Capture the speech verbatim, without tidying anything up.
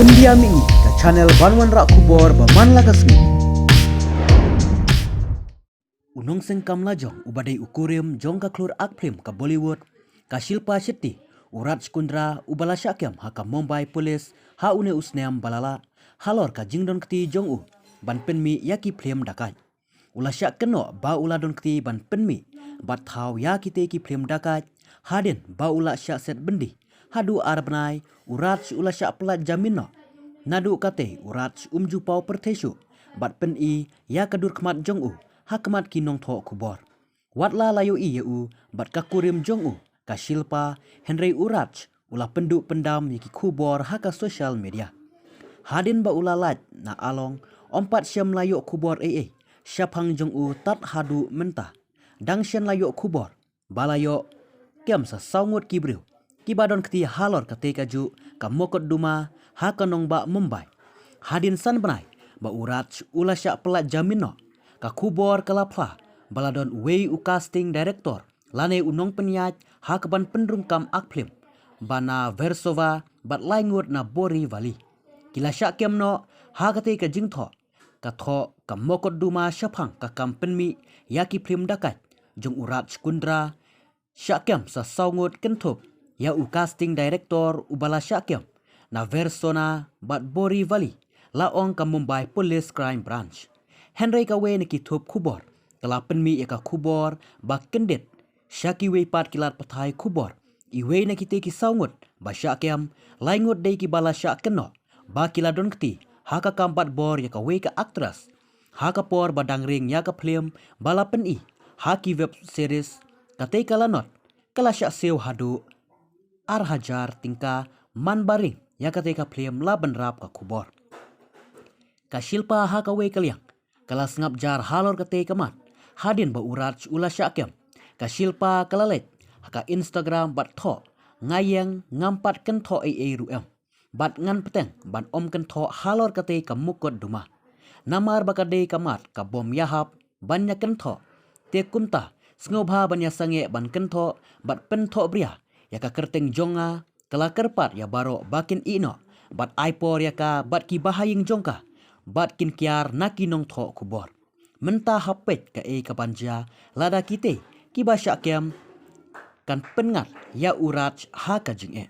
India Mih, ka channel ban wanrah khubor ba man la ka sngi. U nongseng kam lajong uba dei u kurim jong ka khlur ak phlim ka Bollywood, ka Shilpa Shetty, u Raj Kundra uba la shah kem ha ka Mumbai Police ha une u snem ba la lah, halor ka jingdon kti jong u ban pynmih ïa ki phlim dakait. U la shah kynnoh ba u la don kti ban pynmih bad thaw ïa kite ki phlim dakait, hadien ba u la shah set byndi. Haduh ar bnai, u Raj u la shah pyllait jamin noh. Naduh katei u Raj um ju paw pyrthei shuh bad pyni ïa ka dur khmat jong u ha khmat ki nongthoh khubor. Wat la la ïohi ïa u bad ka kurim jong u, ka Shilpa, hynrei u Raj u la pynduh pyndam ïa ki khubor ha ka social media. Hadien ba u la lait na along, ym pat shym la ïoh khubor ei ei shaphang jong u tad haduh mynta. Dang shen la ïoh khubor ba la ïoh kem sa saw ngut ki briew kiba don kti halor katei kajuh ka mokotduma ha ka nongbah Mumbai. Hadien san bnai ba u Raj u la shah pyllait jamin noh, ka khubor ka la phla ba la don uwei u casting director lane u nongpynïaid ha ka ban pynrung kam ak phlim ba na Versova bad lai ngut na Borivali. Ki la shah kem noh ha katei ka jingthoh, ka thoh ka mokotduma shaphang ka kam pynmih ïa ki phlim dakait jong u Raj Kundra. Shah kem sa saw ngut kynthup ïa u casting director uba la shah kem na Versova bad Borivali, la ong ka Mumbai Police Crime Branch. Hynrei kawei na ki thup khubor ka la pynmih ïa ka khubor ba kyndit sha kiwei pat ki lad pathai khubor. Iwei na kitei ki saw ngut ba shah kem, lai ngut dei kiba la shah kynnoh ba ki la don kti ha ka kam bat bor ïa kawei ka actress. Ha ka por ba dang ring ïa ka phlim ba la pyni ha ki web series, katei ka lanot ka la shah siew haduh ar hajar tyngka man ba ring ïa katei ka phlim, la bynrap ka khubor. Ka Shilpa ha kawei ka liang ka la sngap jar halor katei ka mat hadien ba u Raj u la shah kem. Ka Shilpa ka la leit ha ka Instagram bad thoh, nga ïeng, ngam pat kynthoh ei ei ruh em, bad ngan bteng ban ym kynthoh halor katei ka mokotduma. Namar ba ka dei ka mat ka bym ïahap ban ïa kynthoh. Te kumta, sngewbha ban ïa sangeh ban kynthoh bad pynthohbria ïa ka kyrteng jong nga. Ka la kyrpad ïa baroh ba kin ïeh noh bad ai por ïa ka bad ki bahaïing jong ka bad kin kiar na ki nongthoh khubor. Mynta hap peit kaei kaban jia, lada kitei kiba shah kem kan pynngat ïa u Raj ha ka jingeh.